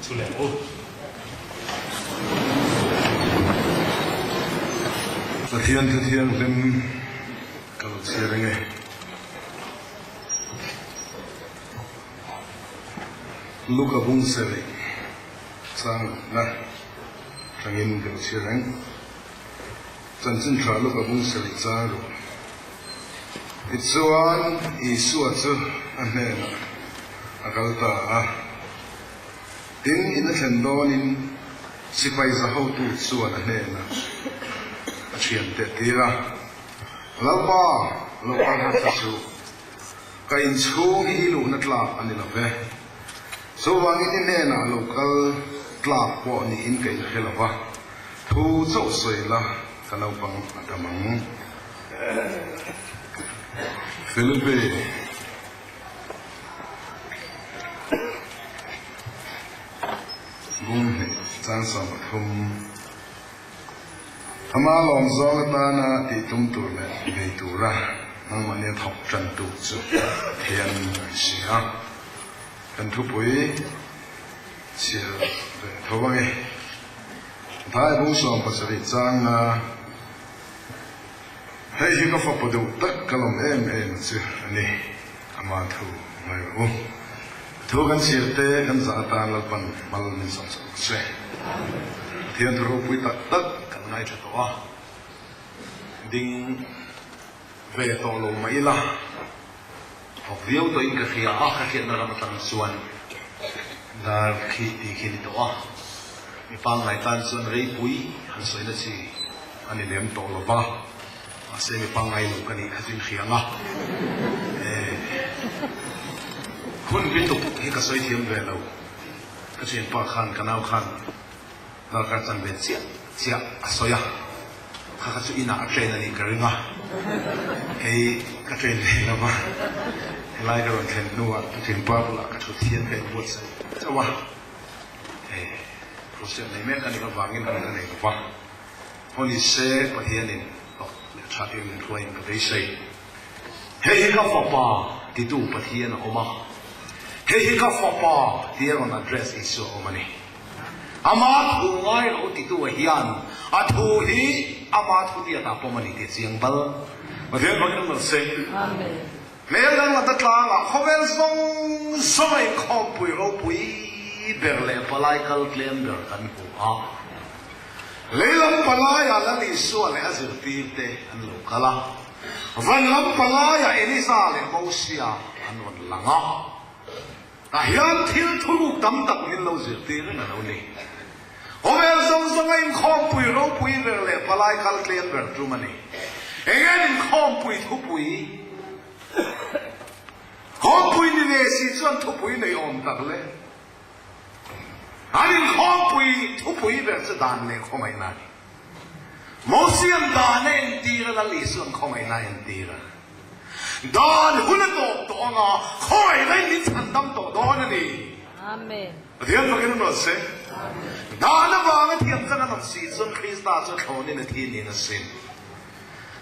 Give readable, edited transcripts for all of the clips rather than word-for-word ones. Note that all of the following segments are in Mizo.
Thu leh ang u. Pathian Thu Thianghlim ka lo chhiar eng e. Luka bung sarih chang rukna tangin ka lo chhiar eng. Chanchin tha Luka bung sarih chang ruk. Tichuan Isua chu a hnenah a kal ta a. Tin, in a thlen dawnin sipai za hotu chuan a hnenah a thian teh tir a, Lalpa, lo kal harsa suh, ka inchhung hi i luhna tlak a ni lo ve. Chuvangin i hnenah lo kal tlak pawh niin ka inhre lo va, thu chauh sawi la ka naupang a dam ang. Felipe. Bunghnih chang 13. Ama lawm zawng atana tih tum tur leh bei tura nangmahnia thawk tan tu chu Pathian a ni si a. Kan thupui chhiar ve tho ang e. Thai bung 17 chang nga. Hei hi ka fapa deuh tak ka lawm em em chu a ni, ama thu ngai rawh u. Thu kan chhir te kan zah atan Lalpan mal min sawm sak rawh se. Pathian thu ropui tak tak kan ngaithla tawh a, ding ve tawh lo mah ila, thawk viau tawhin ka hria a, ka hriatna ram atang chuan dar khi tih khi a ni tawh a, mi pangngai tan chuan reipui han sawina chi a ni lem tawh lo va, mahse mi pangngai lo ka nih kha chu in hria ang a, hun bituk hi ka sawi thiam ve lo, ka thianpa khan ka nau khan Darkar chanve chiah chiah a sawi a, kha kha chu inah a train a nih ka ring a, kei ka train ve lo va, helai ka rawn thlen hnuah ka thinpa bulah ka thut hian ka inbuatsaih chauh a, hei process nei mek a nih avangin hun ka nei lo va, haw ni se Pathianin tawk leh tha tir min hruaiin ka beisei. Hei hi ka fapa titu Pathian a awm a, hei hi ka fapa tia rawn address Isua a awm a ni. Ama thu ngai lo titu hian a thu hi ama thu tiat ah pawm a ni tih a chiang bal. Pathian fakin awm lo se. Hmel danglam ta tlangah khawvel zawng zawng a inkhawmpui ropui ber leh palai kal tlem ber kan hmu a. Leilam palaiah Lal Isua leh a zirtirte an lo kal a. Van lam palaiah Elisa leh Mosia an rawn lang a. Tah hian thil thuruk tam tak min lo zirtir reng a lo ni. Khawvel zawng zawnga inkhawmpui ropui ber leh palai kal tlem ber tum a ni. Eng nge inkhawmpui thupui? Khawmpui ni ve si chuan thupui nei awm tak le. An inkhawmpui thupui ber chu dan leh khawngaihna a ni. Mosian dan a entir a, Lal Isuan khawngaihna a entir a. Dan hun a tawp tawh ang a, khawngaihna in min chhan dam tawh dawn a ni. Amen. Pathian fakin an rawn se. Dan avanga thiam chang an awm si chuan Krista chu thlawnin a thi niin a sin.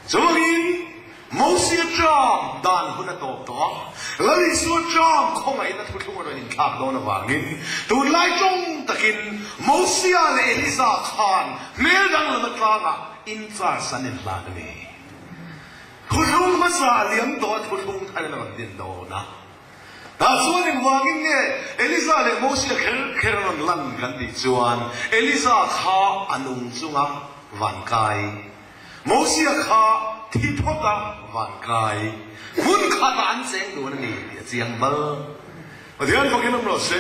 Chuvangin Mosia term dan hun a tawp tawh a, Lal Isua term khawngaihna thuthlung a rawn inthlak dawn avangin tunlai tawng takin Mosia leh Elisa khan hmel danglam atlangah in charge an inhlan a ni. Thuthlung hmasa a liam tawh a, thuthlung thar in a rawn din dawn a. Tah chuan engvangin nge Elisa leh Mosia kher kher a rawn lan kan tih chuan Elisa kha a nung chunga van kai, Mosia kha thi phawt a van kai, hmun khatah an cheng dun a ni tih a chiang bal. Pathian fakin awm rawh se.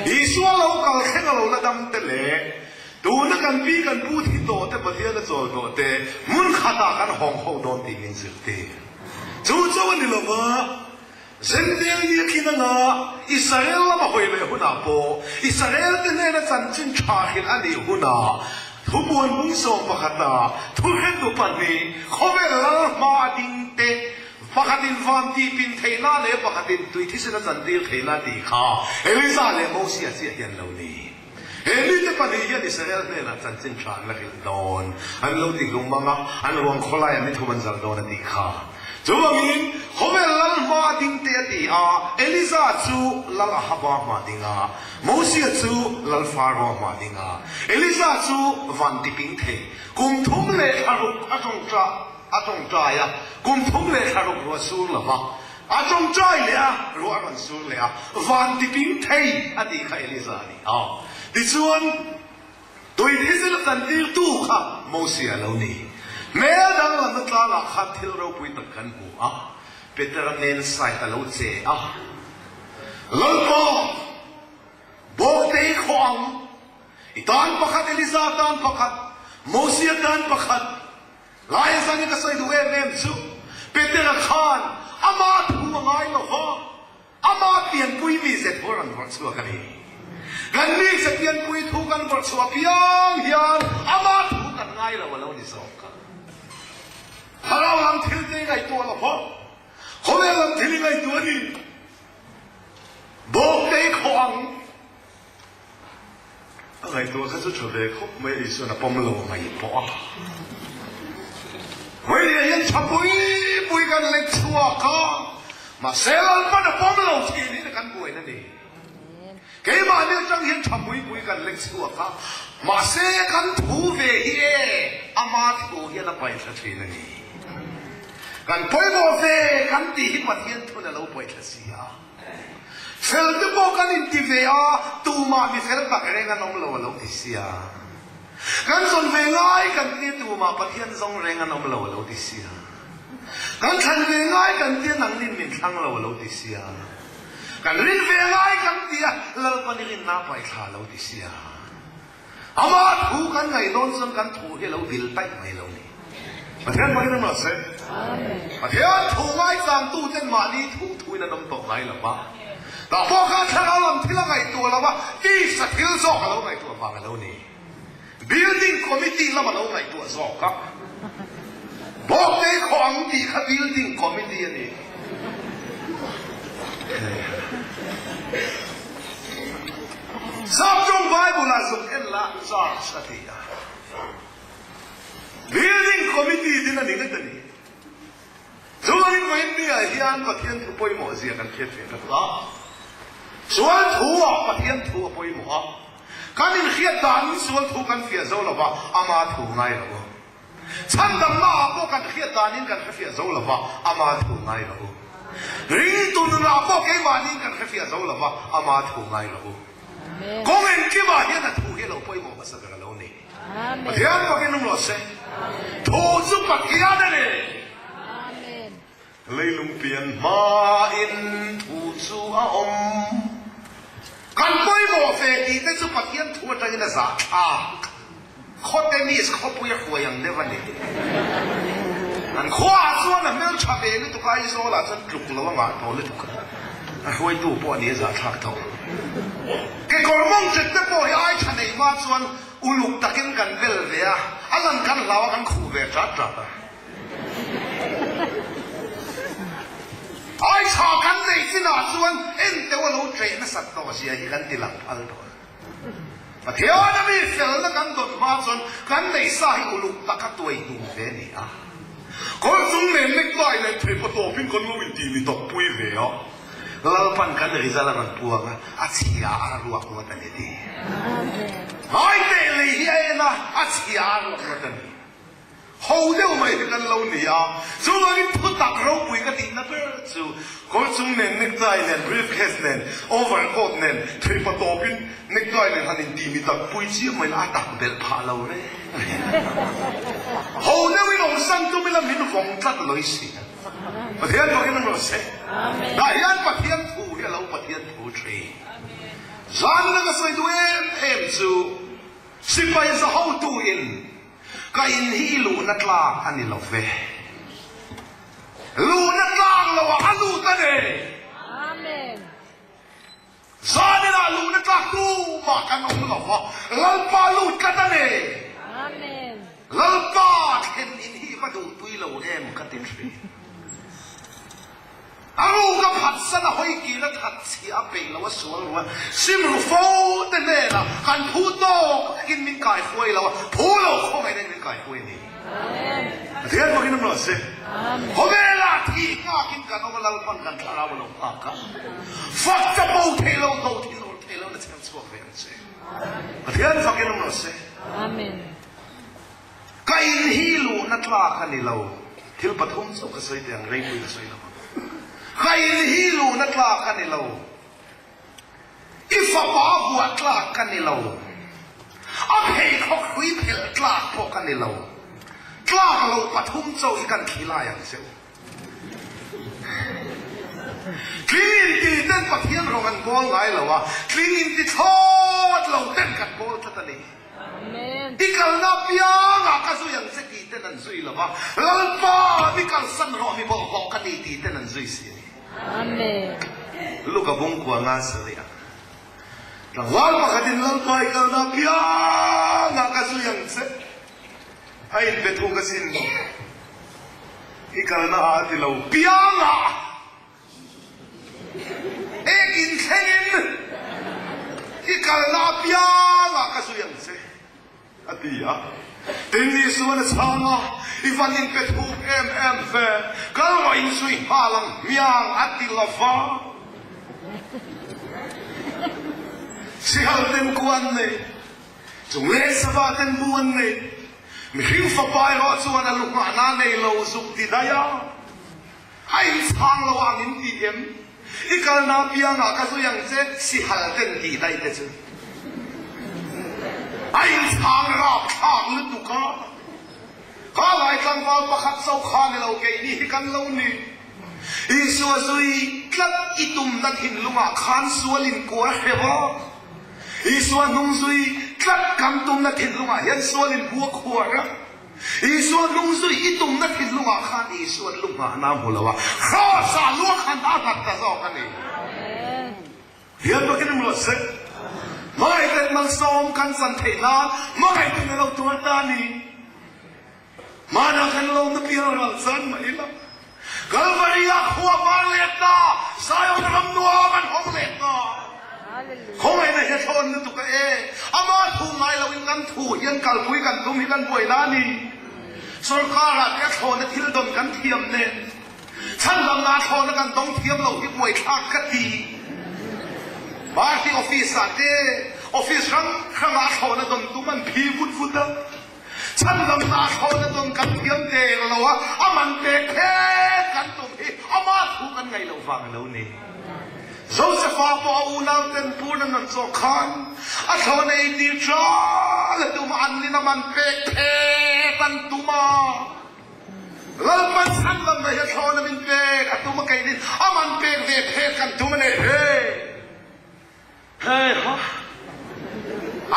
Isua lo kal thleng a lo la dam te leh tuna kan pi kan pu thi tawh te Pathian a chawl tawh te hmun khatah kan hawng ho dawn tih min zirtir. Chu chu a ni lo va, Zentel ni a thlin anga Israel lama hawi leh hunah pawh Israel te hnena chanchin tha hrilh a nih hunah thubuan bung 11 ah thuhretu pahnih khawvel lal hma a ding te Pakhatin van tih pin theihna leh pakhatin tui thisen a chantir theihna tih kha Elisa leh Mosia chiah hi an lo ni. He mite pahnih hian Israel hnenah chanchin tha an la hrilh dawn, an lo ti hlum ang a, an ruang khawlaiah ni thum an zalh dawn a tih kha. Chuvangin, khawvel lal hma ding te a ti a, Eliza chu lal Ahaba hma ding a, Mosia chu lal Faro hma ding a, Eliza chu van tiping thei, kum thum leh thlaruk a tawngtai a tawngtai a, kum thum leh thlaruk ruah sur lo va, a tawngtai leh a, ruah a rawn sur leh a, van tiping thei a tih kha Eliza a ni a. Tichuan. Tui thisen a chantirtu kha Mosia a lo ni. Hmel danglamna tlangah khan thil ropui tak kan hmu a, Petera nen site a lo che a. Lalpa, Bawktei khaw ang, i tan pakhat, Eliza tan pakhat, Mosia tan pakhat, Laia zan i ka sawi duh em em chu, Petera khan ama thu a ngai lo va, Ama pianpui mize thu a rawn vawrh chhuak a ni. Kan mize pianpui thu kan vawrh chhuah piang hian ama thu kan ngai lo a lo ni zawk a. Thlarau lam thil te i ngaihtuah lo pawh khawvel lam thil i ngaihtuah a ni. Bawk te i khawh ang. A ngaihtuah kha chu tha ve khawp mai a, Isuan a pawm lo mai pawh a. Vawiin hian tha pui pui kan lek chhuak a, mahse Lalpan a pawm lo thin hi kan buaina ni. Keimahni atang hian tha pui pui kan lek chhuak a, mahse kan thu ve hi e, ama thu hian a paihthla thin a ni. Kan pawimawh ve kan tih hi Pathian thun a lo paihthla si a. Fel te pawh kan inti ve a, tumah mi fel tak reng an awm lo a lo ti sia. Kan zawn ve ngai kan tia tumah Pathian zawng reng an awm lo a lo ti sia. Kan thlan ve ngai kan tia nangnin min thlang lo a lo ti sia. Kan rin ve ngai kan tia Lalpan i rinna paihthla a lo ti sia. Amah thu kan ngaih dawn chuan kan thu hi a lo bil taih mai lo ni. Pathian hmangin awm rawh se. Pathian thu ngaichangtu ten mahni thu thuin an awm tawh ngai lo va. Tah pawh khan thlarau lam thil a ngaihtuah lo va, tisa thil zawk a lo ngaihtuah vang a lo ni. Building committee lam a lo ngaihtuah zawk a. Bawkte khaw ang tih kha building committee a ni. Saptawng Bible-ah zuk en la church a ti a. Building committee din a ni nghet a ni. Chuvangin vawiin hian Pathian thu pawimawh zia kan hriat ve ta a. Sual thu-ah Pathian thu a pawimawh a. Kan inhriat danin sual thu kan fiah zo lo va, ama thu ngai lo. Chhandamna ah pawh kan hriat danin kan hrefiah zo lo va, ama thu ngai lo. Ringtu nunah pawh keimahniin kan hrefiah zo lo va, ama thu ngai lo. Kawng engkimah hian a thu hi a lo pawimawh hmasa ber a lo ni. Pathian pakin awm rawh se. Thu chu Pathian a ni. Leilung pian hmain thu chu a awm. Kan pawimawh ve tih te chu Pathian thu atangin a zah thlak. Khawte miss khawpui a hruai ang deuh a ni. An khuaah chuan a hmel tha ve lutuk a, Aizawlah chuan tluk lo a ngah tawh lutuk a, a hruaitu pawh a ni a zah thlak tawh. Kekawr mawng chet te pawh hi ai tha nei hma chuan uluk takin kan bel ve a, a lan kan hlau a kan khuh ve tat tat a. Ai tha kan neih chinah chuan enteu a lo ṭeh nasat tawh zia hi kan ti lang phal tawh a. Pathian a mi felna kan dawn hma chuan kan neih sa hi uluk taka tuai hnum ve a ni a. Kawr chung nen necktie leh theipa tawpin kan lo inti mi tawppui ve a. Lalpan kan result a rawn puang a, a chhia a ruak ngawt a ni ti. Ngaiteh lei hi a en a, a chhia a ruak ngawt a ni. Ho deuh mai hi kan lo ni a, chuvangin thutak ropui ka tihna ber chu kawr chung nen necktie nen, briefcase nen, overcoat nen, theipa tawpin necktie nen han inti mi tak pui chiah mai la a tak belh phah lo reng reng. Ho deuhin awmsan tum ila min vawng tlat lawih si a. Pathian bawkin awm rawh se. Tah hian Pathian thu hi a lo Pathian thu thin. Zanna ka sawi duh em em chu sipai za hotu in Ka in hi i luhna tlak a ni lo ve. Luhna tlak lo ah a lut a ni. Amen. Zanin ah luhna tlak tumah kan awm lo va, Lalpa lut tlat a ni. Amen. Lalpa thlen in hi i va duhtui lo em ka ti thin. A ruk a phatsan a hawi kir a that chhiah a peih lo a sual rual sim ru fo te hnenah kan phu tawk takin min kai hruai lo a, phu lo khawngaihna in min kai hruai a ni. Pathian fakin awm rawh se. Khawvelah thih nghakin kan awm a, Lalpan kan thlarau a lo nghak a. Fak chapo thei lo, do thinur thei lo na chher chhuak ve ang che. Pathian fakin awm rawh se. Ka in hi luhna tlak a ni lo. Thil pathum chauh ka sawi teh ang, reipui ka sawi lo ang. Ka in hi luhna tlak a ni lo. I fapa vuah tlak ka ni lo. A pheikhawk hrui phelh tlak pawh ka ni lo. Tlak loh pathum chauh hi kan thli lai ang che u. Tling inti ten Pathian rawng an bawl ngai lo a, tling inti thlawt lo ten kan bawl tlat a ni. I kalna apiangah ka zui ang che tih ten an zui lo va, Lalpa mi kalsan rawh mi bawlhhlawh ka ni tih ten an zui si a ni. Luka bungkua nga sarih a tlangval pakhatin Lalpa i kalna apiangah ka zui ang che a inpe thuk asin. I kalna ah a ti lo piangah ek in thlengin i kalna apiangah ka zui ang che. A ti a. Tin, Isuan a chhang a, I van inpe thuk em em ve, kal rawh inzui nghal ang hmiang, a ti lo va. Sihal ten ku an nei, chung leh sava ten bu an nei, mihring fapa erawh chuan a lu nghahna nei lo zuk ti daih a. A inchhang lo ang in ti em? I kalna apiangah ka zui ang che, sihal ten tih daih te chu. A inchhang rapthlak lutuk a. Kha lai tlangval pakhat zo kha ni lo keini hi kan lo ni. Isua zui tlat i tumna thinlungah khan sual inkuar hreuh a. Isua hnung zui tlat kan tumna thinlungah hian sual inbuak huar a. Isua hnung zui i tumna thinlungah khan Isua'n lu nghahna a hmu lo a, Kraws-ah lu a khan a nghat ta zawk a ni. Hian bakin em rawh se. Hmangaihten malsawm kan chan theih nan hmangaihten a lo tuar ta a ni. Hmanah kan lo na pial ral chan mah ila, Kalvari-ah khua var let ta, Zion ram nuam an hawng let ta. Khawngaihna hi a thlawn lutuk a e. Ama thu ngai loin kan thu hian kalpui kan tum hi kan buaina a ni. Sorkar-ah te a thlawna thil dawn kan thiam nen, chhandamna a thlawna kan dawng thiam lo hi buaithlak ka ti. Party office-ah te, office hrang hrangah a thlawna dawn tum an phi vut vut a. Chhandamna a thlawna dawn kan thiam der lo a, a man pek phet kan tum hi ama thu kan ngaih loh vang a lo ni. Josefa pawh a unauten purna nan zawk khan a thlawna ei tir ṭal a tum a, an nin a man pek phet an tum a. Lalpan chhandamna hi a thlawna min pek a tum a, keinin a man pek ve phet kan tum a ni. Hei ha,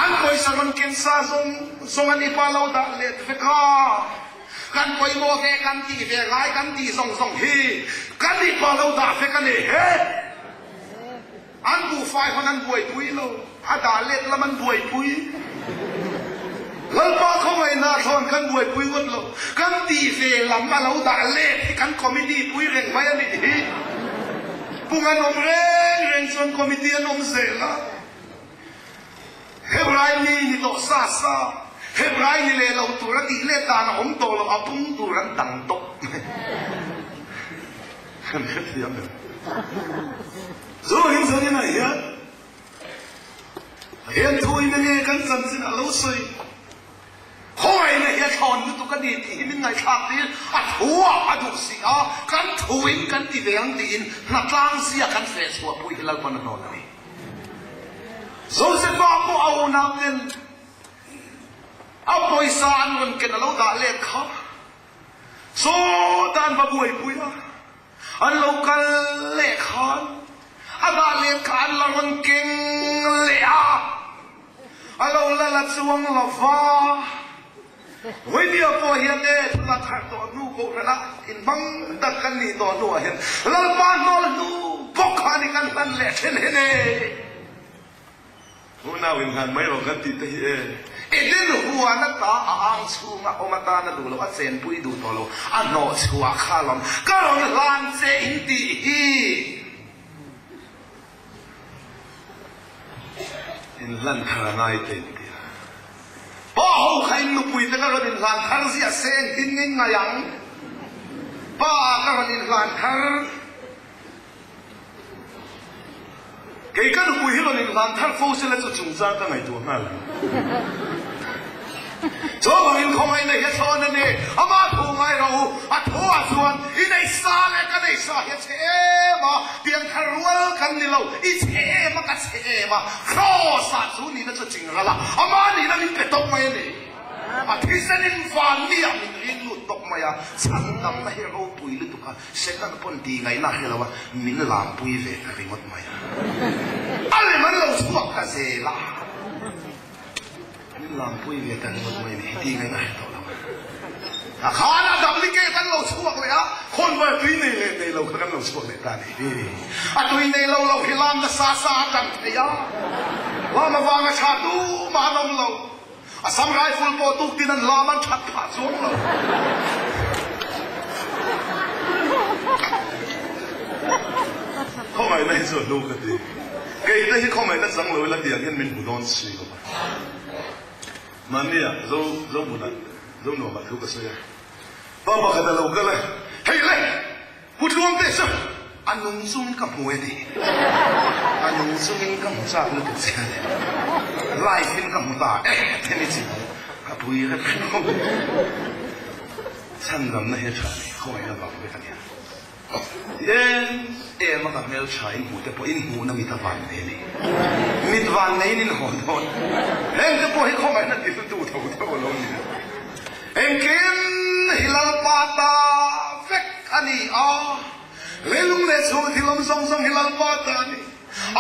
an pawisa rawn ken sa zawng zawng an ipa lo dah let vek a, kan pawimawh ve kan tih ve ngai kan tih zawng zawng hi kan ipa lo dah vek a ni he. An buhfai hawn an buaipui lo, a dah let lam an buaipui. Lalpa khawngaihna thlawn kan buaipui ngawt lo, kan tih ve lam a lo dah let hi kan committee pui reng mai a nih hi. Pung an awm reng reng chuan committee an awm zel a. Hebrai mi ni tawh sa sa, Hebrai ni leh lo tur a tih let dan a awm tawh lo, a pung tur an dang tawh. Kan hrethiam em? Zawhin zaninah hian Pathian thu in enge kan chanchin a lo sawi? Khawngaihna hi a thlawn lutuk a ni tih hi min ngaihthlak tir, a thu ah a duh si a, kan thu in kan ti ve ang tiin hnatlang zia kan feh chhuah pui hi Lalpan a hnawn a ni. Josefa pawh a unau ten a pawisa an rawn ken a lo dah let kha saw dan va buaipui a, An lo kal leh khan a dah let kha an la rawn keng leh a, a lo la la chuang lo va. Vawinia pawh hian e thula thar tawh hnu kohhranah inhmang tak kan nih tawh hnuah hian Lalpa hnawl hnu bawk kha a ni kan hlan leh then hen e. Unau inhlan mai rawh kan tih te hi e. Eden huan ata a ang chhunga awm atan a duh lo, a chenpui duh tawh lo, a hnawh chhuah kha lawm ka rawn hlan che in tih hi. Inhlan thar a ngai te in ti a. Pa ho kha in nu. nupui te ka rawn inhlan thar ziah se engtin nge ngai ang? Pa ah ka rawn inhlan thar. Kei ka nupui hi rawn inhlan thar fo sela chu chungchang ka ngaihtuah nghal ang. Chuvangin khawngaihna hi a thlawn a ni. Amah thu ngai rawh u. A thu ah chuan i nei sa leh ka nei sa hi a chhe em a, piangthar rual kan ni lo. I chhe em a, ka chhe em a. Kraws ah chu nihna chu ching ral a, amah nihna min pe tawp mai a ni. A thisenin vanni ah min ring lut tawp mai a, chhandamna hi ropui lutuk a. Setana pawn ti ngaihna a hre lo a, min lampui ve ta ringawt mai a. A lem an lo chhuak ta zel a, min lampui ve ta ringawt mai a ni, ti ngaihna a hre tawh lo a. A khan a duplicate an lo chhuak leh a, khawnvar tui nei leh nei lo kha kan lo chhuak leh ta a ni. A tui nei lo lo hi lam nasa sa a tan thei a, lam avanga tha tumah an awm lo. Assam Rifle pawh tuktin an lam an that phah chuang lo. Khawngaihna hi chu a hnu ka ti. Kei te hi khawngaihna chang lo ila tiang hian min hmu dawn si lo va. Mahnia Zo Zohmunah Zonuamah thu ka sawi a. Pa pakhat a lo kal a, Hei le! Pu Tluangte chu a nung chungin ka hmu e ti. A nung chungin ka hmu chak lutuk che a ni. Live in ka hmu ta e a ni chi a pui rep rep. Chhandamna hi a tha ni, khawngaihna vang vek a nia. Em em a ka hmel tha in hmuh te pawh in hmuhna mit a van nei a ni. Mit van neiin in haw dawn. Heng te pawh hi khawngaihna diltu tho tho a lo ni. Engkim hi Lalpa ta vek a ni a, leilung leh chhung thil awm zawng zawng hi Lalpa ta a ni.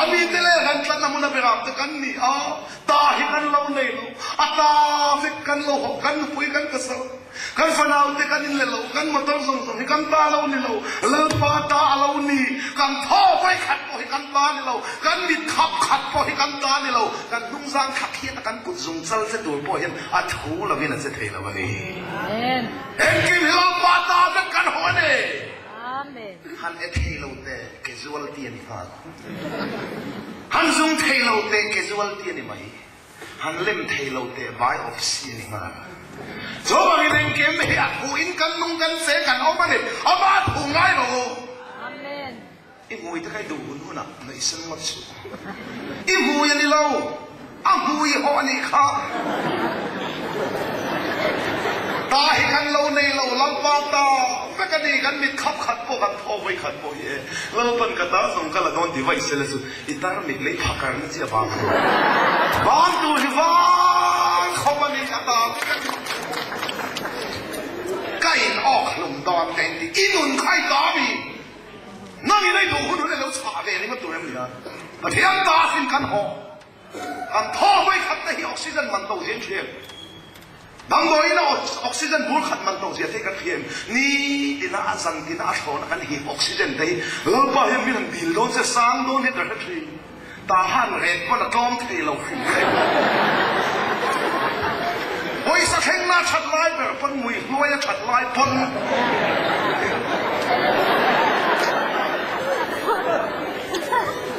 A mite leh ran tlatna hmun a beram te kan ni a, ta hi kan lo nei lo, a ta vek kan lo hawh, kan nupui kan pasal, kan fanau te kan inle lo, kan motor zawng zawng hi kan ta lo ni lo, Lalpa ta a lo ni, kan thaw vawi khat pawh hi kan ta ni lo, kan mit khap khat pawh hi kan ta ni lo, kan hnungzang khat hian a kan kut zung chal che tur pawh hian A tho lovin a che thei lo a ni. Engkim hi Lalpa ta vek kan haw a ni. Han e thei lo te casualty a ni nghal. Han zung thei lo te casualty a ni mai. Han lem thei lo te biopsy a ni nghal. Chuvangin engkim hi a thuin kan nung kan che kan awm a ni. Amah thu ngai lo. I hmui te kha i duh hun hunah ngaihsan ngawt suh. I hmui a ni lo, a hmui hawh a nih kha. Ta hi kan lo nei lo, Lalpa ta vek a ni, kan mit khap khat pawh kan thaw vawi khat pawh hi e. Lalpan ka ta zawng ka la dawn ti vaih sela chu i tar mit lei phakar na chi a vang lo. Vang tur hi vang khawp a ni, a ta vek a ni. Ka in awk hlum dawn ka inti, i nun kha i ta mi. Nang in ei duh hun hun e lo chhah ve ringawt tur em ni a? Pathian ta sin kan haw. Kan thaw vawi khat te hi oxygen man to zia in hria em? Damdawiin a oxygen bur khat man to zia te hi kan hria em? Ni tina a zan tina a thlawna kan hip oxygen te hi Lalpa hian min han dil dawn che sang dawn hi ka hre thin. Tah han ret pawn a tlawm thei lo hrim hrim. Pawisa thlengna a that lai ber pawn mui hnuai a that lai pawn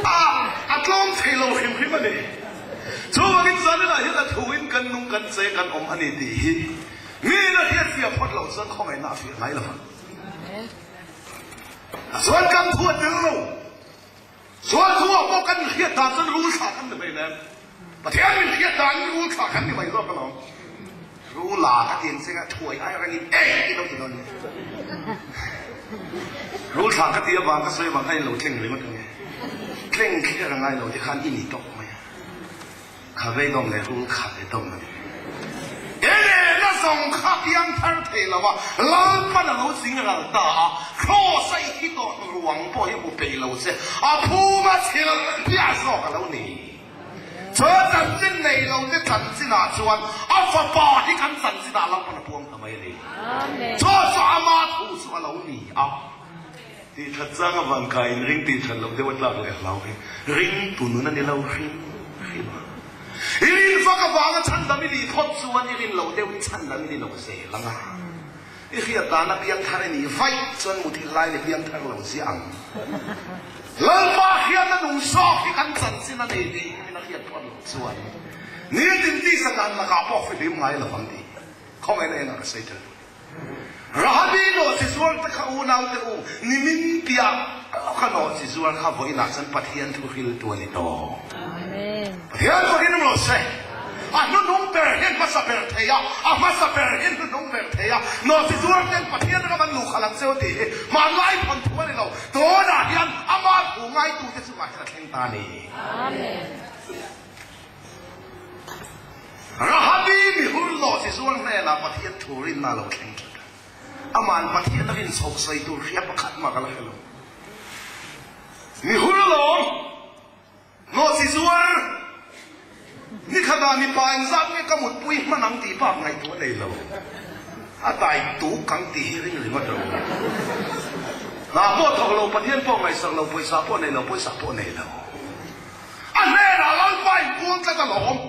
a a tlawm thei lo hrim hrim a ni. Chuvangin zaninah hian a thuin kan nung kan che kan awm a ni tih hi miin a hriatfiah phawt loh chuan khawngaihna a fiah ngai lo vang. Chuan kan thu a tel lo. Sual thu ah pawh kan inhriat dan chuan rul thlah kan ni mai lem. Pathian min hriat dan in rul thlah kan ni mai zawk alawm. Rul ah ka ti ang che nga thuai ai rangin ei i lo ti dawn nia. Rul thlah ka ti avang ka sawi avang khan in lo tleng ringawt ang e. Tleng kher a ngai lo ti khan i ni tawk mai a. Khavei dawm leh rul khat e dawm a ni. Ene na zawng kha piang thar thei lo a, Lalpan a lo zing ral ta a, Kraws a i thi tawh ruang pawh hi hmu peih lo che, a phum a chhil hmiah zawk a lo ni. Chuan chanchin nei lo te chanchin ah chuan a fapa hi kan chanchin ah Lalpan a puang ta mai a ni. Chu chu ama thu chu a lo ni a. Tih that chang a vang kai in ring tih that loh deuh a tlak leh hlau hi ring tu nun a ni lo hrim hrim a. I rin fak avanga chhandam i nih phawt chuan i rin loh deuh in chhandam i ni lo zel ang a. I hriat dan a piang thar i nih vaih chuan muthilh lai ni piang thar lo ziah ang. Lalpa hriatna nung zawk hi kan chanchin a nei tih hi min a hriat phawt loh chuan nitin tisa dan lakah pawh fihlim ngai lo ang tih. Khawngaihna engah ka sawi tel duh ni. Rahabi nawhchizuar te kha unaute u, nimin piah lawka nawhchizuar kha vawiinah chuan Pathian thu hriltu a ni tawh. Pathian pawhin rawh se. A hnuhnung ber hi hmasa ber thei a, a hmasa ber hi hnuhnung ber thei a. Nawhchizuar ten Pathian ram an luhkhalh ang cheu tih hi hmanlai thawnthu a ni lo. Tunah hian ama thu ngaitute chungah hian a thleng ta a ni. Rahabi mihur nawhchizuar hnenah Pathian thu rinna a lo thleng that a. Ama'n Pathian a rinchhawk sawi tur hria pakhat mah ka la hre lo. Mihur lawm nawhchizuar nikhatah mipa engzat nge ka mutpui hman ang tih bak ngaihtuah nei lo. A tai tuk ang tih hi ring ringawt rawh u. Hna pawh thawk lo, Pathian pawh ngaihsak lo, pawisa pawh nei lo, pawisa pawh nei lo. A hnenah Lalpa in puang tlat alawm.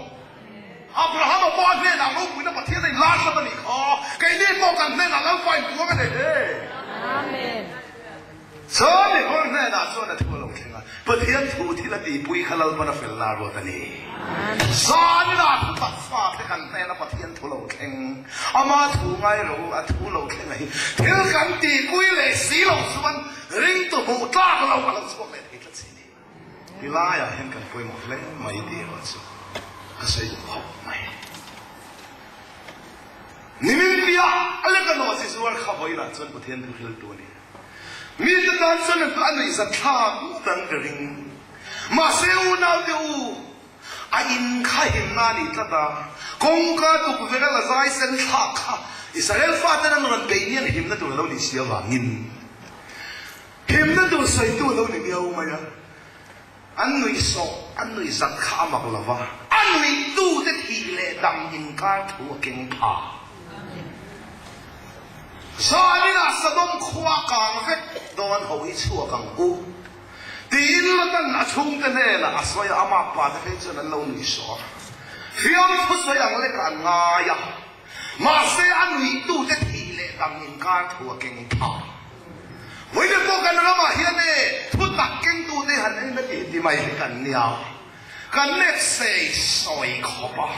Abrahama pawh a hnenah ropuina Pathian a inlar tlat a nih kha. Keini pawh kan hnenah Lalpa in puang a nei hle. Amen. Chuan mihur hnenah chuan a thu a lo thleng a, Pathian thu thil a tihpui kha Lalpan a fel lar ruat a ni. Zaninah thu tak fa te kan hnena Pathian thu lo thleng, ama thu ngai ro a thu lo thleng a hi thil kan tihpui leh si lo chuan ringtu hmuh tlak lo a lo chhuak leh thei tlat si ni. Ti laiah hian kan pawimawh hle mai tih erawh chu ka sawi duh khawp mai. Nimin piah a leka nawh chi zuar kha vawiinah chuan Pathian thu hriltu a ni. Mite tan chuan a nuihzat thlak ngawt ang ka ring. Mahse unaute u, a in kha himna a nih tlat a, kawngka tukverh a la zai sen thlak kha Israel faten an rawn beih nian himna tur a lo nih si avangin Himna tur sawitu a lo ni miau mai a, an nuihsawh, an nuihzat kha a mak lo va, a nuihtute thih leh dam inkar thu a keng pha. Zaninah Sodom khua kang vek dawn ho hi chhuak ang u, tiin Lotan a chhungte hnenah a sawi a, a makpa te phei chuan an lo nuihsawh a, fiamthu sawi ang lekah an ngai a. Mahse a nuihtute thih leh dang inkar thu a keng pha. Vawiin pawh kan ramah hian e thu tak kengtute han en a tih ti mai hi kan nia. Kan nek sei sawi khawp a.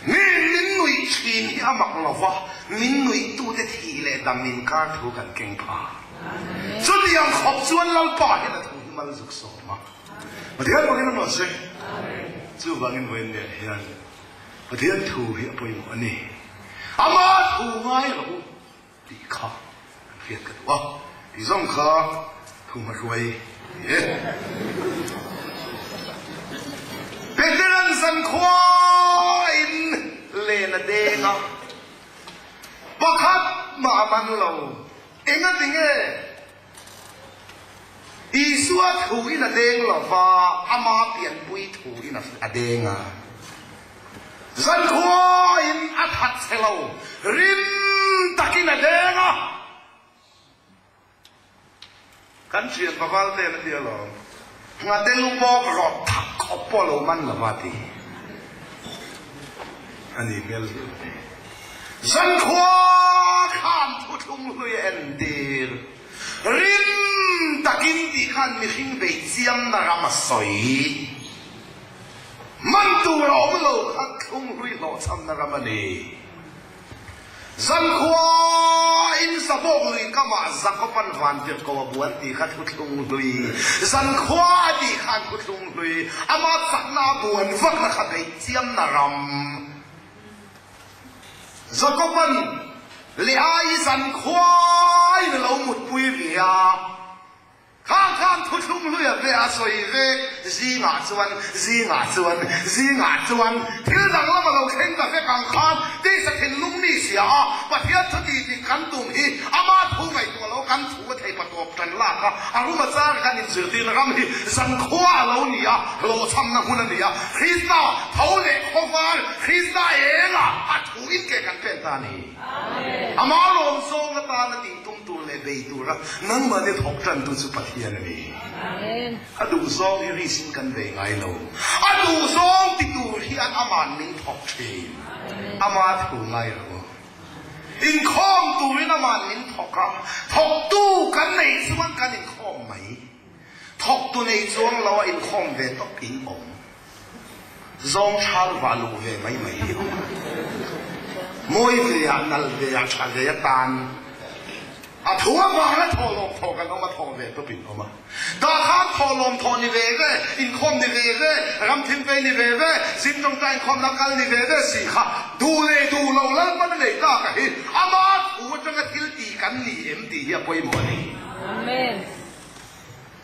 Mi min nuih thin hi a mak lo va, min nuihtute thih leh dang inkar thu kan keng pha. Chutiang khawp chuan Lalpa hian a thu hi mal zuk sawm a. Pathian bawkin a nuah se. Chuvangin vawiin nen hian Pathian thu hi a pawimawh a ni. Ama thu ngai rawh u tih kha kan hriat ka duh a. Tih zawng kha thu hmahruai a ni e. Peteran zankhuain len a deng a, pakhat mah a man lo. Engati nge? Isua thu in a deng lo va, ama pianpui thu in a deng a. Zankhua in a that chhe lo, rim takin a deng a. Kan thian paval ten a ti alawm, nghate lu bawk rawt thak khawp pawh lo man lo va ti. A ni hmel hle mai. Zankhua khan thuthlung hlui a entir. Rim takin tih khan mihring bei chiamna ram a sawi. Man tur a awm lo kha thlung hlui hlawhchhamna ram a ni. Zankhua in Sabawk lui kamah Jakoban vantirhko a buan tih kha thuthlung hlui. Zankhua a tih khan thuthlung hlui ama chakna a buan vakna kha beih chiamna ram. Jakoban Leaii zankhua in a lo mutpui ve a. Khang khan thuthlung hlui a ve a sawi vek, zingah chuan, zingah chuan, zingah chuan thil danglam a lo thleng ta vek ang khan tisa thinlung mi sia a, Pathian thu tih dik kan tum hi ama thu ngaihtuah lo kan thu a thei patawp tan lak a, a rum a char kan inzirtirna ram hi zankhua a lo ni a, hlawhchhamna hmun a ni a, Krista tho leh khawvar, Krista engah a thu in ke kan pen ta a ni. Ama lawm zawng atana tih tum tur leh bei tura nangmahni thawk tantu chu Pathian a ni. A duh zawng hi risk in kan bei ngai lo. A duh zawng ti tur hian ama'n min thawk thin. Ama thu ngai lo. Inkhawm turin ama'n min thawk a, thawktu kan neih chuan kan inkhawm mai. Thawktu nei chuang lo a inkhawm ve tawp in awm. Zawng thal vah luh ve mai mai hi awm a. Mawi ve ah, nal ve ah, tha ve atan a thu avanga thawhlawm thawh kan awm a, thawh ve tawp in awm a. Tah khan thawhlawm thawh ni ve ve, inkhawm ni ve ve, ram thilpei ni ve ve, zin tawngtai inkhawmna kal ni ve ve si kha duh leh duh lo Lalpan a nei tak a hi ama thu atanga thil tih kan ni em tih hi a pawimawh a ni. Amen.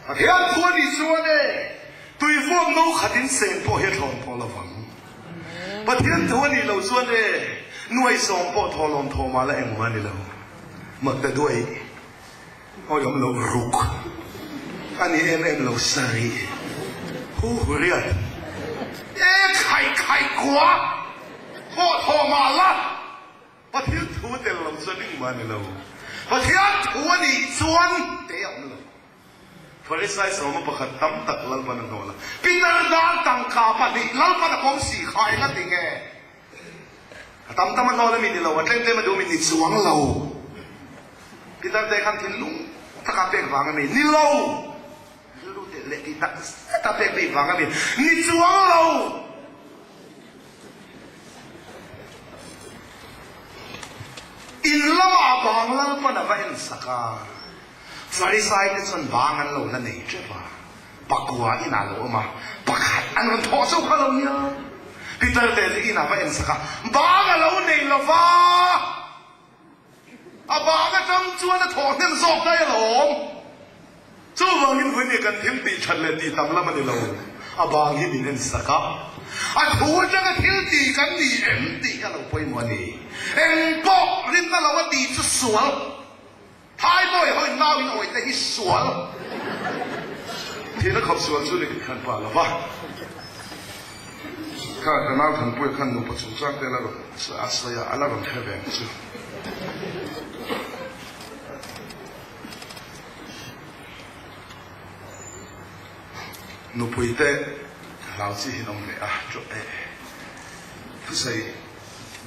Pathian thu a nih chuan e, tui vuak no khat in sen pawh hi a thlawn pawh lovang. Pathian thu a nih loh chuan e, nuaisawm pawh thawhlawm thawmah la engmah a ni lo. Maktaduai. Awi awm loh ruk a ni em em lo sarih hu hu riat e khaih khaih kua pawh thawh mah la Pathian thu a tel lo chuan engmah a ni lo Pathian thu a nih chuan te a awm lo Pharisai sawma pakhat tam tak Lalpan a hnawl a Peter dar tangka pahnih Lalpan a pawm si kha eng a ti nge A tam tam a hnawl a mi ni lo, a tlem tlem a duh mi ni chuang lo. Peter te khan thinlung taka pek vang a mi ni lo, rilru teh leh tih tak zet a pek bik vang a mi ni chuang lo. In lamah bang Lalpan a va en sak a, Farisai te chuan bang an lo la nei tep a. Pakua inah lo awm a, pakhat an rawn thawh chauh kha lo nia. Peter te chu inah va en sak a, bang a lo nei lo va, a bang atang chuan a thawh hnem zawk daih alawm. Chuvangin vawiin kan thil tih that leh tih tam lam a ni lo, a bang hi min en sak a, a thu atanga thil tih kan ni em tih hi a lo pawimawh a ni. Engpawh rinna lo a tih chu sual. Thai bawi hawi nau in awi te hi sual thihna khawp sual chu ni khan pa lova kha ka nau Thanpuia khan nupa chungchang te la rawn a sawi a, a la rawn hre ve ang chu. Nupui te hlau chi hi an awm ve a, thusawi.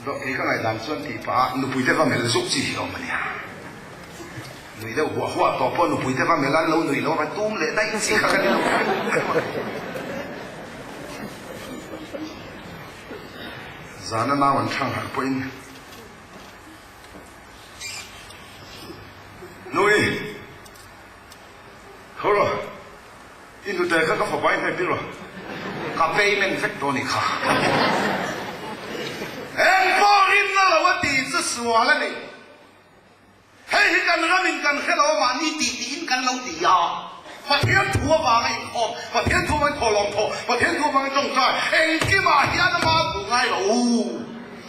Kei ka ngaihdan chuan tih pah a nupui te va melh zuk chi hi a awm a nia. Nuih deuh huah huah tawh pawh nupui te va melh a an lo nuih lo a tum leh daih chi kha ka ni lo. Zana nau an thang harh pawhin Nui tho rawh. I hnute kha ka fapa i hnek tir rawh. Ka payment vek dawn i kha. Eng pawh rinna lo a tih chu sual a ni. Hei hi kan ramin kan hre lo a mahni tih tiin kan lo ti a. Pathian thu avanga inkhawm, Pathian thu avangin thawhlawm thawh, Pathian thu avangin tawngtai, engkimah hian ama thu ngai lo.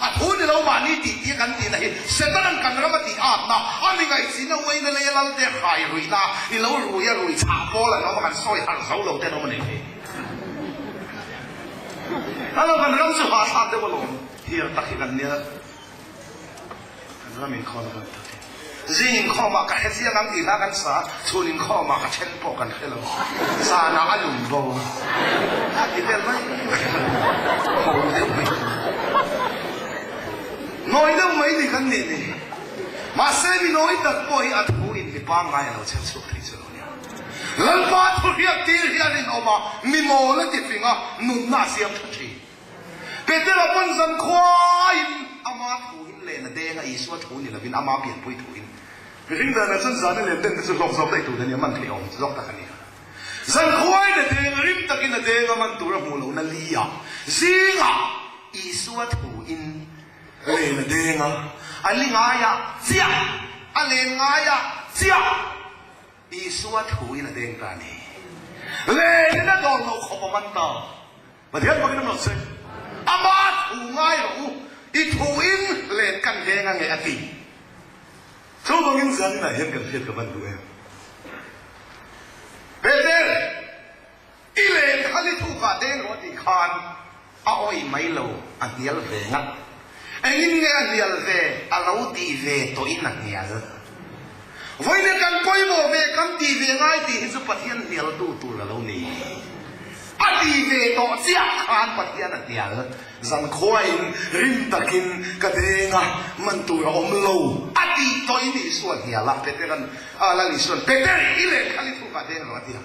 A thu ni lo mahni tih tia kan tihna hi Setana'n kan ram a tih atna, a mi ngaihchihna uaina lei a lalte hrai ruihna, i lo rui a rui chhah pawl an awm a kan sawi harh zo lo te an awm a ni thei. A lo kan ram chu hahthlak deuh alawm, hiar tak hi kan nia, kan ram inkhawm kan tak hi. Zing inkhawmah ka hre chiang ang tih hla kan sa, chhun inkhawmah ka then pawh kan hre lo, zanah a lum bo a ti vel mai mai a, ho deuh mai, nawi deuh mai ni kan nih ni. Mahse mi nawi tak pawh hi a thu in mi pangngai a lo chher chhuak thei chu lo nia. Lalpa thu hriat tir hi a rinawm a, mi mawl a ti fing a, nunna a siam tha thin. Petera pawn zan khuaiin ama thuin len a deng a, Isua thu ni lovin ama pianpui thuin. Mihring danah chuan zana len den te chu hlawk zawk daih tur a nia, man theih awm zawk tak a ni. Zan khuaiin a deng a, rim takin a deng a, man tur a hmuh lohna li-ah zingah Isua thuin len a deng a, a li ngaiah chiah, a len ngaiah chiah Isua thuin a deng ta a ni. Lenin a dawn loh khawp a man ta. Pathian pakin a rawn sawi, Ama thu ngai rawh u, i thuin len kan veng ange a ti. Chuvangin zaninah hian kan hriat ka van duh em? Peter, i len kha ni thukah deng rawh a tih khan a awih mai lo, a hnial ve ngat. Engin nge a hnial ve? A lo tih ve tawhin a hnial. Vawiin kan pawimawh ve, kan tih ve ngai tih hi chu Pathian hnialtu tur a lo ni. A tih ve tawh chiah khan Pathian a hnial. Zankhuain rim takin ka deng a, man tur a awm lo. A tih tawhin Isua hnial a, Peteran, a Lal Isuan, Peter, i lehkha li thukah deng rawh a ti a.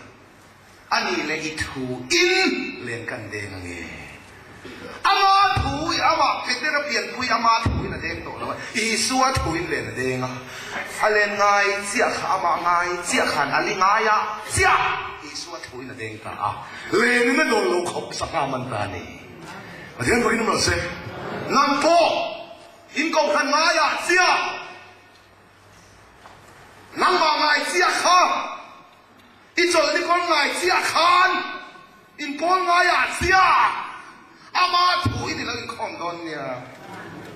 A nih leh i thu in len kan deng ange. Ama thu i amah Petera pianpui ama thuin a deng tawh lo a, Isua thuin len a deng a. A len ngai chiah kha amah ngai chiah khan a li ngai a chiah Isua thuin a deng ta a. Lenin a dawn lo khawp sangha man ta a ni. Pathian fakin awm lo se. Nang pawh in kohhran ngaiah chiah nangmah ngai chiah kha I chawlhni kawr ngai chiah khan in pawl ngaiah chiah ama thu in i lo inkhawm dawn nia.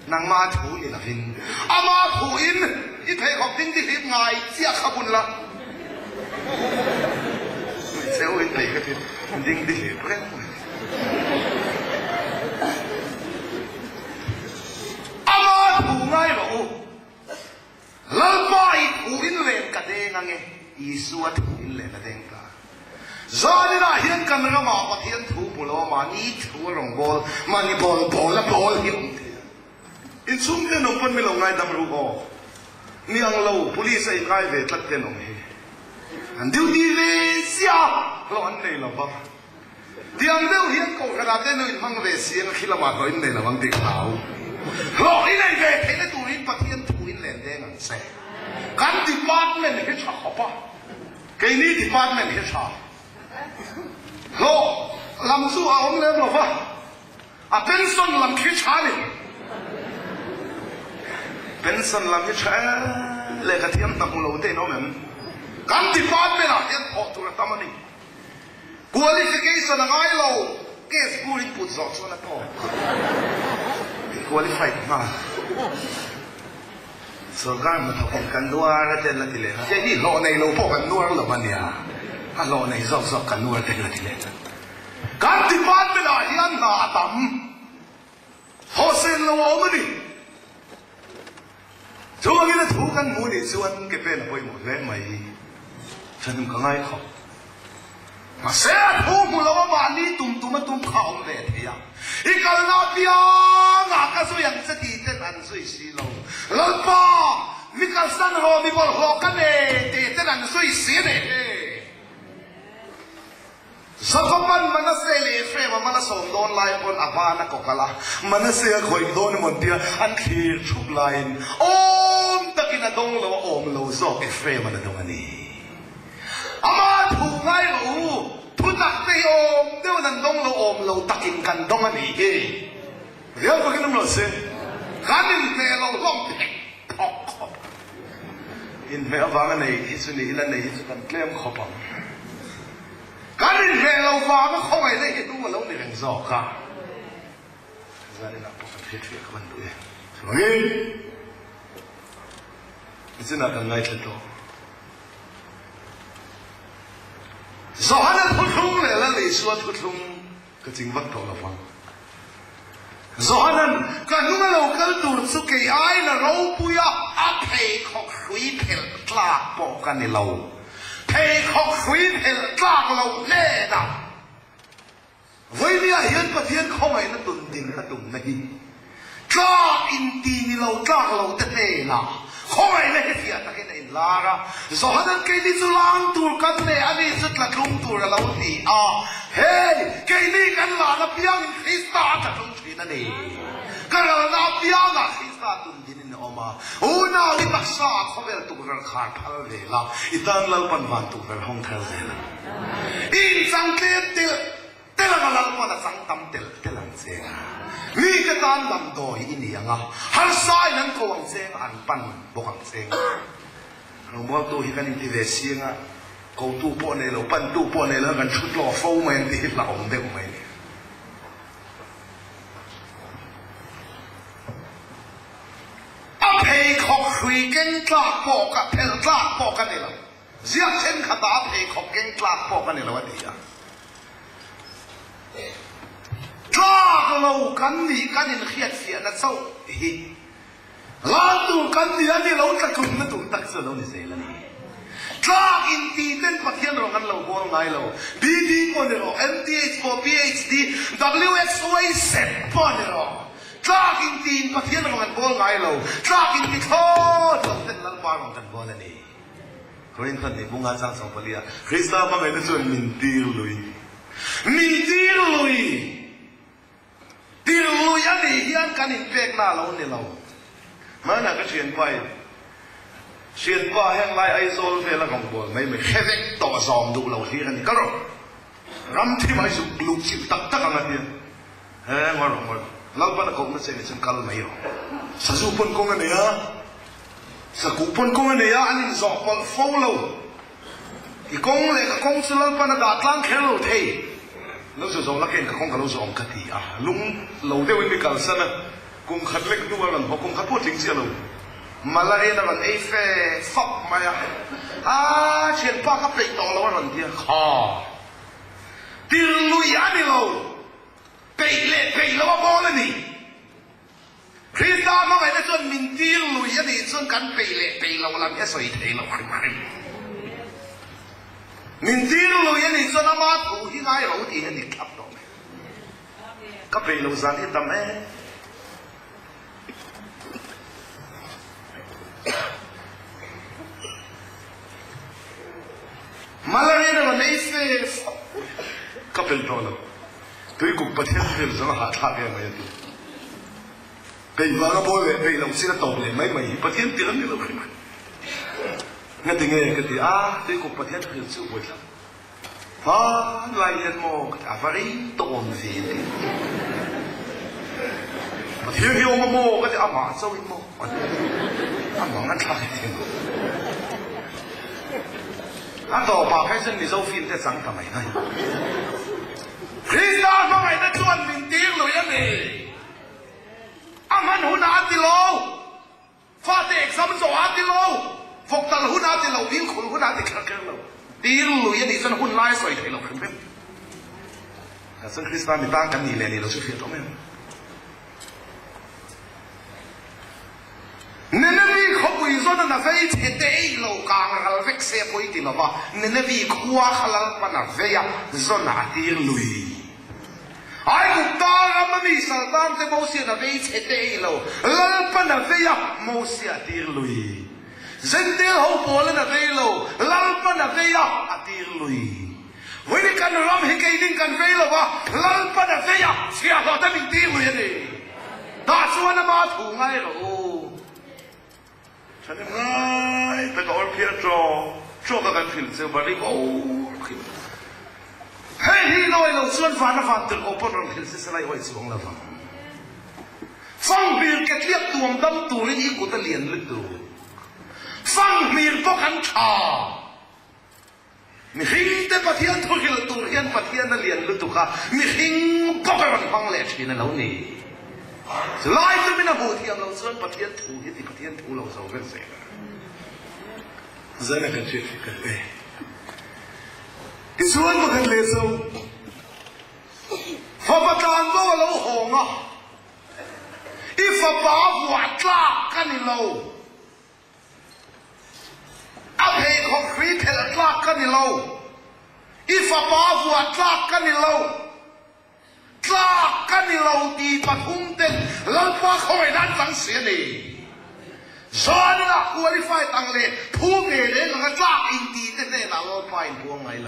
Nangma thu ni lovin ama thu in i pheikhawk ding dihlip ngai chiah kha bun la. Hmeichhe ho in phei kha chu ding dihlip reng mai. Ama thu ngai rawh u. Lalpa i thu in len ka deng ange, Isua thu in len a deng ta. Zaninah hian kan ramah Pathian thu hmu lo a mahni thu a rawn bawl, mahni bawl bawl a bawl hi a awm thei a. Inchhung ten awm pawn mi lo ngaidam ru aw. Ni ang lo police a inngai ve tlat ten awm hi. An duty ve ziah a, hlawh an nei lo va. Tiang deuh hian kohhranah te nu inhmang ve si ang a khi lamah hlawh in nei lo ang tih ka hlau. Hlawh i nei ve theihna turin Pathian thu in len deng ang che. Kan department hi tha khawp a, keini department hi tha. Hlawh lam chu a awm lem lo va, a pension lam khi tha a ni. Pension lam hi tha e, lehkha thiam hna hmu lo te in awm em? Kan department ah hian thawh tur a tam a ni. Qualification a ngai lo, case bur in put zawh chuan a tawk. In qualified nghal. Sorkar hnathawk in kan nuar a ten la ti leh a. Keini hlawh nei lo pawh kan nuar lo a nia. A hlawh nei zawk zawk kan nuar ten la ti leh a. Kan department ah hian hna a tam. Thawhsen lo a awm a ni. Chuvangin a thu kan hmuh nih chuan ke pen a pawimawh hle mai. Thahnem ka ngai khawp. Mahse a thu hmu lo a mahni tum tum a tum kha a awm ve thei a. I kalna apiangah ka zui ang che tih ten an zui si lo. Lalpa, mi kalsan rawh mi bawlhhlawh ka nei tih ten an zui si a ni. Jakoban Manase leh Ephraim a mal a sawm dawn lai pawn a ban a kawk alh a, Manase a khawih dawn emaw tia an thlir thup laiin awm takin a dawng lo a awm lo zawk Ephraim an a dawng a ni. Ama thu ngai rawh u, thu tak te hi awm deuhin an dawng lo awm lo takin kan dawng a nih hi. Riau takin awm lo se kan inhmeh lo hlawm thek thawk khawp. Inhmeh avanga nei hi chu ni ila nei hi chu kan tlem khawp ang. Kan inhmeh lo vanga khawngaihna hi hnung a lo ni reng zawk a. Zaninah pawh kan hriatfiah ka van duh e. Chuvangin nichinah kan ngaithla tawh. Johana thuthlung leh Lal Isua thuthlung Ka ching vak tawh lo vang. Johanan, Ka hnung a lo kal tur chu kei aiin a ropui a, a pheikhawk hrui phelh tlak pawh ka ni lo. Pheikhawk hrui phelh tlak lo hnenah Vawinia hian Pathian khawngaihna tun ding a tumna hi Tlak inti ni lo tlak lo te hnenah khawngaihna hi fiah takin a inlar a. Johanan keini chu lang tur kan nei a ni chu tla tlung tur a lo ti a. Hei, keini kan lan apiangin Krista a tla tlung thin a ni. Ka ralna apiangah Krista tundinin a awm a. Unau i taksa ah khawvel tukverh khar phal ve la, i tan Lalpan van tukverh hawng thar zel ang. I inchang tlem telh. Tel anga Lalpan a chang tam telh telh ang che a, mite tan damdawi i ni ang a, harsain an ko ang che anga an pan bawk ang che anga. Rawngbawltu hi kan inti ve si anga, kotu pawh nei lo, pantu pawh nei lo hian kan thu tlaw fo mai ang tih hi hlauhawm deuh mai a ni. A pheikhawk hrui keng tlak pawh ka, phelh tlak pawh ka ni lo. Ziak thenkhatah a pheikhawk keng tlak pawh ka ni lo a ti a. Tlak lo kan nih kan inhriatfiahna chauh hi lan tur kan ni a ni lo, tlatlumna tur tak chu a lo ni zel a ni. Tlak inti ten Pathian rawng an lo bawl ngai lo. BD pawh ni rawh, MTH pawh, PHD, WXYZ pawh ni rawh. Tlak intiin Pathian rawng an bawl ngai lo. Tlak inti thlawt lo ten Lalpa rawng kan bawl a ni. Korinth nih bunga chang 14 ah Krista hmangaihna chuan min tir lui. Min tir lui! nih hian kan inpekna a lo ni lo. Hmanah ka thianpa in, Thianpa heng lai Aizawl vela rawngbâwl mai mai hre vek tawh zawm duh lo hlir a ni. Kal rawh, ram thim ai zuk luh chilh tak tak ang a ti a. He ngawi rawh, ngawi rawh. Lalpan a kohna che nih chuan kal mai rawh. Sazu pawn kawng a nei a, sakuh pawn kawng a nei a, an inzawh pawlh fo lo. I kawng leh ka kawng chu Lalpan a dah tlang kher lo thei. Lo zu zawh lakin ka kawng ka lo zawh ang ka ti a, lung lo deuhin mi kalsan a, kum khat lek hnu a rawn haw, kum khat pawh tling chiah lo. Malarian a rawn ei fe fap mai a, Aa thianpa ka peih tawh lo a rawn ti a, Kha tirlui a ni lo, peih leh peih lo a bawl a ni. Krista hmangaihna chuan min tir lui a nih chuan kan peih leh peih loh lam hi a sawi thei lo hrim hrim. Min tir lui a nih chuan ama thu hi ngai ro tih hi a dik thlap tawh mai. Ka peih loh zan hi tam em. Malaria rawn ei fe fawk ka peih tawh lo. Tuikuk Pathian thil zawng a hahthlak em mai a ti. Peih vanga bawl leh peih loh chin a tawp leh mai mai hi Pathian tir an ni lo hrim a. Ngati nge ka ti a, Tuikuk Pathian thil chu buaithlak hmanlai hian maw ka ti a, va rei tawh awm ve a ti. Pathian hi awm a maw ka ti amah chauhin maw a ti. A mang an thlak hi thing. A tawpah phei chuan Mizo film te chang ta mai mai. Krista hmangaihna chuan min tir lui a ni. A hman hunah a ti lo, fate exam zawhah a ti lo, vawk tal hunah a ti lo, dil khul hunah a ti kher kher lo. Tir lui a nih chuan hun lai a sawi thei lo hrim hrim. Tah chuan Krista mi tan kan nih leh nih lo chu hriat awm em. Ninevi khawpui zawn a na vei chhe te ei lo kang ral vek se pawi ti lova, Ninevi khua kha Lalpan a vei a, zawn ah a tir lui. Aigupta ram a mi saltan te Mosia'n a vei chhe te ei lo, Lalpan a vei a, Mosia a tir lui. Zentel ho pawl in a vei lo, Lalpan a vei a, a tir lui. Vawiin kan ram hi keinin kan vei lo va, Lalpan a vei a, chhiahhlawh te min tir lui a ni. Tah chuan ama thu ngai rawh u. Thahnem ngai tak a awrphiah tawk tawk a kan hrilh cheu va ri bawr khi. Hei hi nawi lo chuan van a van tirh aw pawn rawn hrilh si se lai awih chuang lo vang. Fanghmir ketliak tuam dam turin i kut a lian lutuk. Fanghmir bawk an tha. Mihring te Pathian thu hrilh tur hian Pathian a lian lutuk a, mihring bawk a rawn hmang leh thin a lo ni. Chulai tumin a hmuh thiam loh chuan Pathian thu hi ti Pathian thu lo zo vek zel a. Zan a kan hriat hi kan pe. Tichuan pakhat leh zo fapa tlanbo a lo hawng a, i fapa vuah tlak ka ni lo. A pheikhawk hrui phelh tlak ka ni lo, i fapa vuah tlak ka ni lo, tlak ka ni lo ti pathum ten Lalpa khawngaihna an chang si a ni. Zaninah qualified ang leh phu ve reng anga tlak inti te hnenah Lalpa in buang ngai lo.